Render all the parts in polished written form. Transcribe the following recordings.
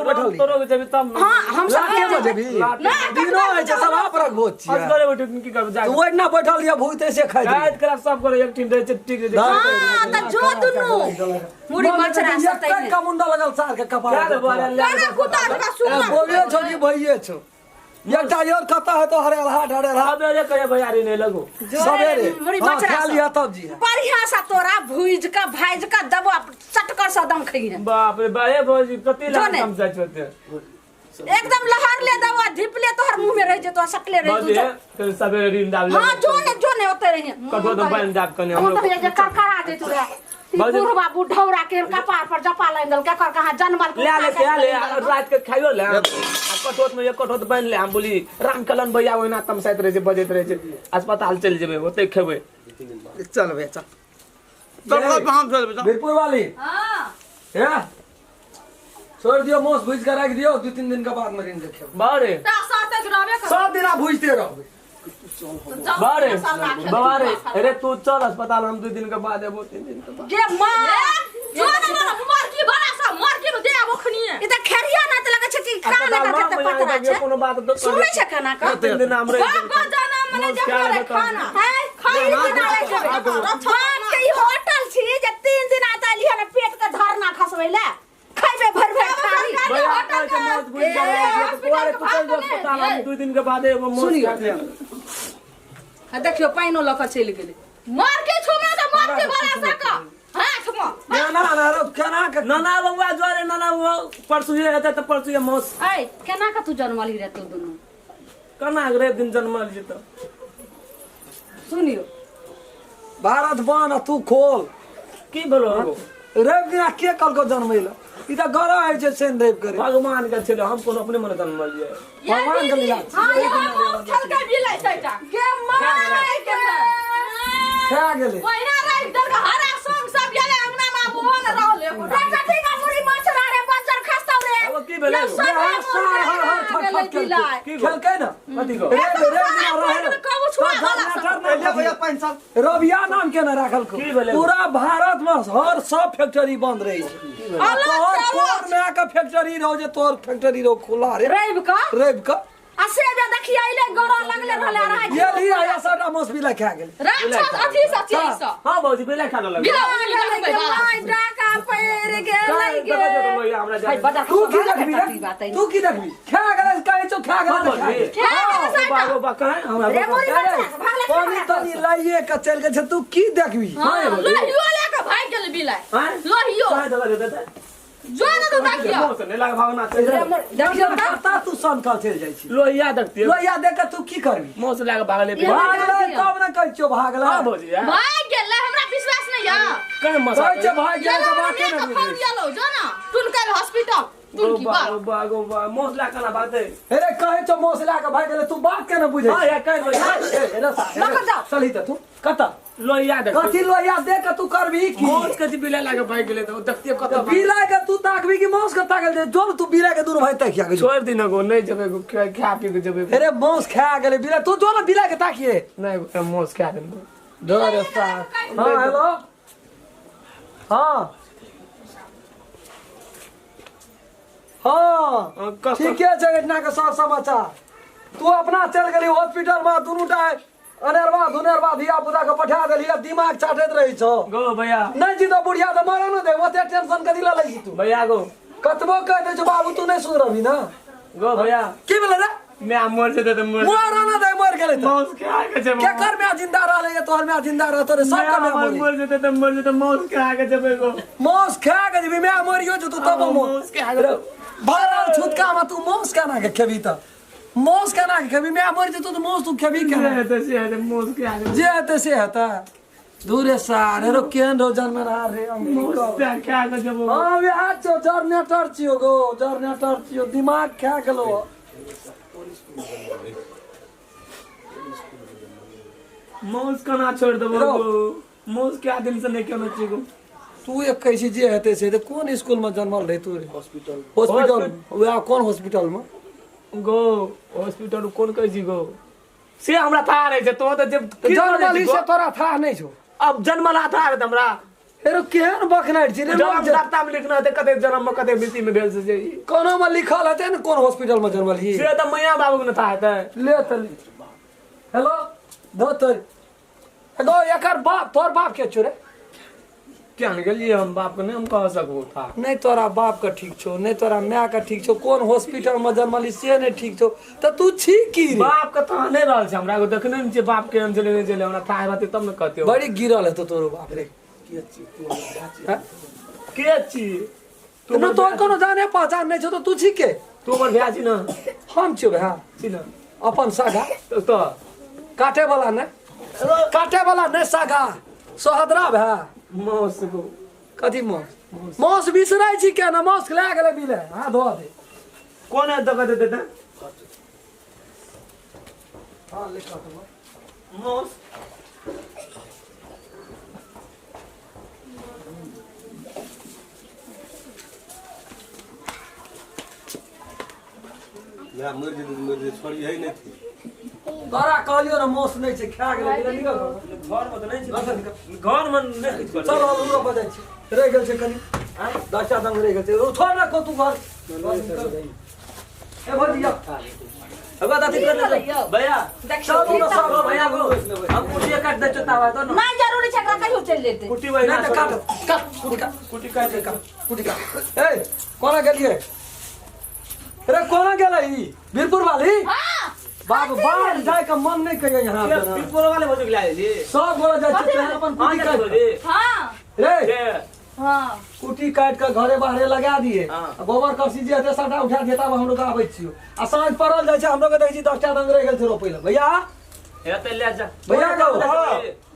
बैठल रही। तोरो के जेबी तब न। हां, हम सब लाते में जेबी। ना, दिनो होइ छै सब आप रखबो छियै। असगरे बैठे की करब जा तू ओहिना बैठल रहिए भूत ऐसे खाइ रात के सब करे एक टीम रहै छै ठीक रहै छै। हां, त जो दुनू मुड़ी मचरा सतै एक का मुंडा लगल सार के कपार क्या रे बोले ले केना कुत्ता का सुना बोलिए छौ कि भइए छौ एकटा और कता है तो हरे हाट हरे हाट सबेरे कहे भैयारी नहीं लगो सवेरे मुड़ी हाँ, मचरा खा सब। लिया तब जी बढ़िया सा तोरा भूज का भाज का दबो चटकर सा दम खई बाप रे बा ए भौजी कति जो लाख ने। हम जाइ होते एकदम लहर ले दबो धीप ले तोहर मुंह में रह जेतो सकले रह भौजी तू तो सबेरे ऋण दाब ले हां जो ने जो ने ओते रही कटो तो बन दाब कने हम हम तो ये करकरा दे तू रे भौजी- बुढ़वा बुढ़ौरा के कपार पर जपा लाइन दल के कर कहां जनमल ले ले के ले आ रात के खाइयो ले आ कटोत में एक कटोत बन ले हम बोली राम कलन भैया ओहिना तमसाइत रहे छै बजैत रहे छै अस्पताल चलि जेबै ओते खेबै चल भैया चल चल चल हम चल चल बीरपुर वाली हां हे छोड़ दियो मोस भूज के राख दियो दू तीन दिन के बाद में ऋण के खेब बारे ता साथे रहबे कर सब दिन आप भूजते रहबे बारे बारे अरे तू चल अस्पताल हम 2 दिन के बाद एबो 3 दिन के बाद गे मां जो ने मर मर की बड़ा सा मर की दे आबो खनिए ई त खेरिया ना त लगे छै कि खा ले अस्पताल के में पतरा छै कोनो बात तो सुनै छै केना का तीन दिन हम रहि बाप बाप जाना मने मौस देखो खा रे लेबै खाना हैं खाई तीन दिन आले छै बाप के ई होटल छी जे 3 दिन आता लिया ने पेट के धरना खसबै ले खैबे भर भर थारी भैया कहै छै मौत बुझि गेलै तोरे तू चल जो अस्पताल हम 2 दिन के बाद एबो मौत सुनियो। खा लेब। आ देखियो पाइनो लऽ कऽ चलि गेलै मर के छुमे त मर के बड़ा सा का हाथ में केना ना रो केना के नाना बउआ जोरे नाना बउआ परसू हेतै तऽ परसू मौस ऐ केना के तू जनमलही रे तू दुनू केना के रे दिन जनमल जेतौ सुनियो भारत बन आ तू खोल की भेलो रवि दिना के कहलको जन्मैला ई तऽ गरह होइ छै शनि रवि करे भगवान के छलै हम कोनो अपने मने जनमलियै भगवान के लीला छै। हां ये मौस खेलकै बिलै सैटा गे माय के खा गेलै ओहिना राखि देलक हरा संग सब गेलै अंगना में आब ओहो ने रहल एको रे कथी का मुड़ी मछरा रे बच्चर खसतौ रे अब की भेलै ये सब हर साल हर हर खट गेलै खट बिलाइ। केलकै की गो? खेलकै ना कथी गो रवि रवि दिना रहे कबू छुआ वाला सब। ले भैया पानि चल रविया नाम केना राखल को की भेलै? पूरा भारत में हर सब फैक्ट्री बंद रही छै अलग तोहर से अलग। कोन में आके फैक्ट्री रहो जे तोहर फैक्ट्री रहो खुला रे रवि का रवि का आ से जे देखिए अइले गोरा लगले रहले रहा ये ली आया साटा मौस भी खा गेल राक्षस अथी सब चीज सब हाँ भौजी बिलाई खाना लगे बिला उंगली देखबै बाला। माय डाका पैर गेलै गे हमरा भाई बड़ा तू की देखबी रे तू की देखबी खा गेल कहै छौ खा गेल तऽ खा गेल। खा गेलै साटा। बाबा कहे हमरा रे मुड़ी मछरा भागले पानी तनी लाइए के चल गेल छै तू की देखबी हाँ, लोहियो लेके भागि गेलै बिलाइ आँय? लोहियो कहे दला दे दे जो ने तो देखियो मौस नहीं लागे भावना रे मुड़ी देखियो त कता तू सनकल चलि जाइ छी लोहिया देखती लोहिया देख के तू की करबी मौस लागे भागले ये भागलै तब ने कहै छियौ भागलै हाँ भौजी यार भागि गेलै हमरा विश्वास नहीं या कहे मसा कहै छै भागि गेल तऽ बाते गेलो ने फोन बुझै गेलो जो ना टुनकल हॉस्पिटल टुनकी बा बागो बा मौस ला केना भागते अरे कहै छौ मौस लए के भागि गेलै तू बात केना बुझै हाँ यार कहे लऽ जाओ। चलही तऽ तू कतऽ लोहिया देखती कथी लोहिया देख के तू करबी की मौस के जी बिलाई लागे भागि गेलै तऽ देखतियै कतऽ भागि बिलाय के तू ताकबी कि मौस के ताकल जे जो तू बिलाय के दुनू भाई ताकिया के जो छोड़ दिन गो नहीं जेबै गो खा पी के जेबै अरे मौस खा गेलै बिलाय तू जो ना बिलाय के ताकिए नहीं गो मौस खा देन जो रे साहब हाँ हेलो हाँ हाँ ठीके छै एहिठिना के सब समाचार तू अपना चल गेली हॉस्पिटल में दुनू टा अनेरवा धुनेरवा धिया पुता के पठा देली आ दिमाग चाटैत रहै छौ गो भैया नहि छी तऽ बुढ़िया तऽ मरऽ ने दे ओते टेंशन कथी लए लै छी तू भैया गो कतबो कहि दै छौ बाबू तू नहि सुधरबही ने गो भैया की भेलै रे मैं मर जेतै तऽ मर मरऽ ने दे मरि गेलै तऽ मौस खा के जेबै केकर माय जिंदा रहलै या तोहर माय जिंदा रहतो रे सबके माय मरी मर जेतै तऽ मर जेतै मौस खा के जेबै गो मौस खा के जेबी माय मरियो जेतौ तब मौस खा के भरल छुतका में तू मौस केना के खेबी तऽ मौस केना के खेबी माय मरि जेतौ तऽ मौस तू खेबी केना जे हेतै से हेतै मौस खा के जे हेतै से हेतै दूरे सारे रो केहन रो जनमेनहार रे हम की मौस कहब। खा के जेबै हाँ वएह छौ जरनेटर छियौ गो जरनेटर छियौ दिमाग खा गेलौ मौस केना छोड़ि देबो रौ। गो मौस कए दिन से नहि केने छी गो तू एक कहै छी जे हेतै से हेतै कोन स्कूल में जन्मल रही तू रे हॉस्पिटल हॉस्पिटल वएह कोन हॉस्पिटल में गो हॉस्पिटल कोन कहै छी गो से हमरा था रहै छै तो तऽ जब तऽ जन्मल ही से तोरा था नहि छौ अब जन्मला था रहै हमरा एरो केहन बखनाइ छी रे जन्म दाता में लिखना हेतै कते जन्म में कते मिति में भेल से जे ई। कोनो में लिखल हेतै ने कोन हॉस्पिटल में जन्मल ही से तऽ मैया बाबू के ने था हेतै ले त ले हेलो दो तो गो एकर बाप तोर बाप के छौ रे क्या ने गेलियै हम बाप के नहि हम कह सकबो था नहीं तोरा बाप के ठीक छौ नहीं तोरा माय के ठीक छौ कोन हॉस्पिटल में जन्मली से नहीं ठीक छौ त तू छी की रे बाप के तऽ नहि रहल छै हमरा एगो देखने नहि छियै बाप केहन छलै नहि छलै हमरा था रहतै तब ने कहतै बड़ी गिरल हेतौ तोरो बाप रे हैं? के छी तू न तोर कोनो जाने पहचान नहीं छौ त तू छी के तू हमर भैया छी ने हम छियौ भैया छी ने अपन सागा तऽ काटे वाला नहीं काटे वाला नहीं सागा सोहदरा भैया मौस को कथी मौस मौस बिसरै छी केना मौस लए गेलै बिले हाथ धो दे कोन है दगा देते ते हाँ लिखा तो मौस या मरि जेतै तऽ मरि जेतै छोड़िहे नहि थी तोरा कहलियो ने मौस नहि छै खा गेलै बिले निकल घर में तऽ नहि छै घर में नहि किछु चल आलू रोपऽ जाइ छी रहि गेल छै कनि आँय 10टा दंग रहि गेल छै ओ छोड़ ने को तू घर ए भौजी यौ अब दादी कर ले भैया देखियौ चलू ने सब भैया को हम कुटिया काट दे चोता तो ना नहीं जरूरी छै एकरा कहियो चलि जेतै कुटी वही नहि तऽ काट काट कुटी काट कुटी काट दे कुटी काट ए कोना गेलियै रे कोना गेलै ई वीरपुर वाली हां बाप बाहर जाय के मन नहीं करिए यहाँ पे ना। पिपोल वाले भौजी के ला ली सब गोरा जाइ छै तैं अपन कुटी काट कऽ। हां रे हां कुटी काट के घरे बाहरे लगा दिए हाँ। आ गोबर करसी जे हेतै सबटा उठा दिए तब हमलोग आबै छियो आ साँझ पड़ल जाइ छै हमलोग के देखै छी 10टा रंग रहि गेल छै रोपै लए भैया हे तऽ ले जा भैया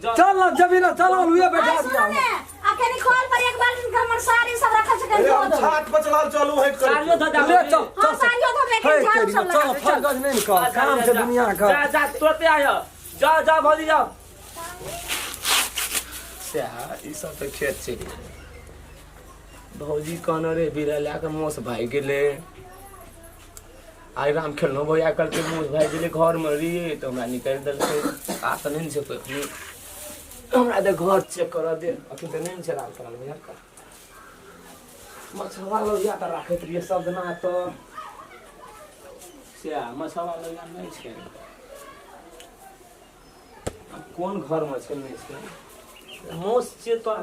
जा। चल ना जबी ना चल लुए बैठा सुनो दिया ने आ कनी कॉल पर एक बाल्टी के हमर साड़ी सब रखल छै कनी अरे धो हम दो छात पर चलाल चलू हट कर साड़ियो धो जा ले चल हां चल साड़ियो धो हे के झाड़ू तेरी सब चल लगा दे, चल फटगज नहीं निकल काम छै दुनिया का जा जा तुरंते आय जा जा भौजी जा सएह ई सब तऽ खेत छै भौजी कहने रे बीरा लए कऽ मौस भागि गेलै आइ राम खेलनो भैया कहलकै मौस भागि गेलै घरमे रहियै तऽ हमरा निकालि देलकै आ तऽ नहि ने छै कोइ एखनी हमरा तऽ घर चेक करऽ दे अखन तऽ नहि ने छै राम खेलल भैया मछवा लोहिया तऽ राखैत रहियै सब दिना तऽ सएह मछवा लोहिया नहि छै आब कोन घरमे छै नहि छै मौस छियै तोरा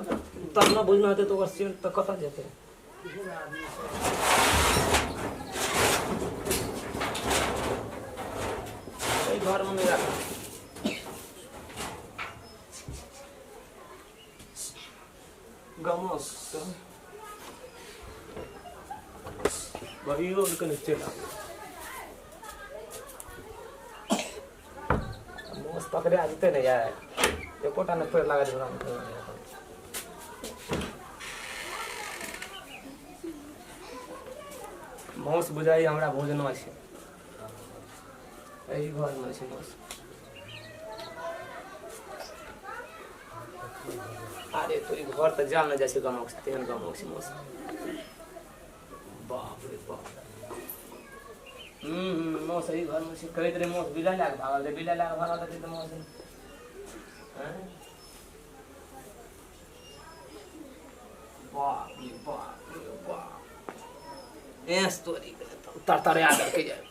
तब ने बुझना हेतै तऽ ओकर सेंट तऽ कतऽ जेतै एहि घरमे नहि राख गमस बहियो कनि चलि आबै मौस पकड़े आ जेतै ने यार एकोटा नहि पैर लागत हमरा मौस बुझाइ हमरा भोजना छै एहि घरमे छै मौस अरे तो ई घर तऽ जाल नहि जाइ छै गामक तेहन गामक छै मौस बाप रे बाप मौस एहि घरमे छै कहैत रहै मौस बिलाइ लए कऽ भागल रहै बिलाइ लए कऽ भागल रहतै तऽ मौस आँय? बाप रे बाप रे बाप एस तोरी तरतरा देलकै यार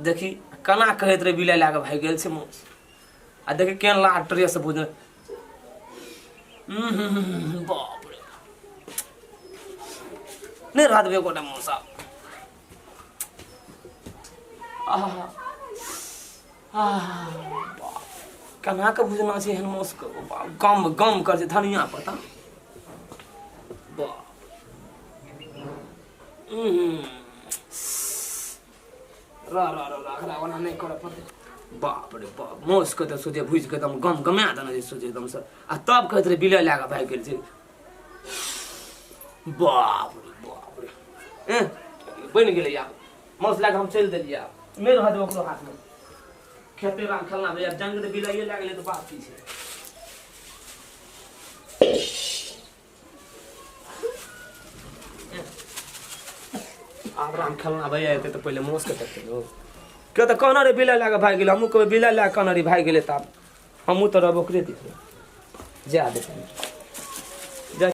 देखी केना कहैत रहै बिलाइ लए कऽ भागि गेल छै मौस आ देखी केहन लाल ड्रेस बुझल बाप रे नहि रहत एकोटा मौसा आहा आहा बाप केना कऽ बुझना छै एहन मौसके बाप गम गम कर छै धनिया पत्ता बाप रह रह रह रह एकरा ओना नहि करऽ पड़तै बाप रे बाप मौसके तऽ सोचे भुजि कऽ एकदम गम गमा देने छै सोचे एकदमसँ आ तब कहैत रहै बिलाइ लए कऽ भागि गेल छै बाप रे बाप रे ए बनि गेलै आब मौस लए कऽ हम चलि देलियै आब नहि रहऽ देबै ओकरो हाथमे खेते राम खेलना भैया जंग तऽ बिलाइए लए गेलै तऽ बाप की छै आब राम खेलना भैया एतै तऽ पहिले मौसके देखतै यौ के तऽ कहने रे बिलाइ लए कऽ भागि गेलै हमहूँ कहबै बिलाइ लए कऽ कहने रही भागि गेलै तऽ आब हमहूँ तऽ रहब ओकरे दिस जा दे।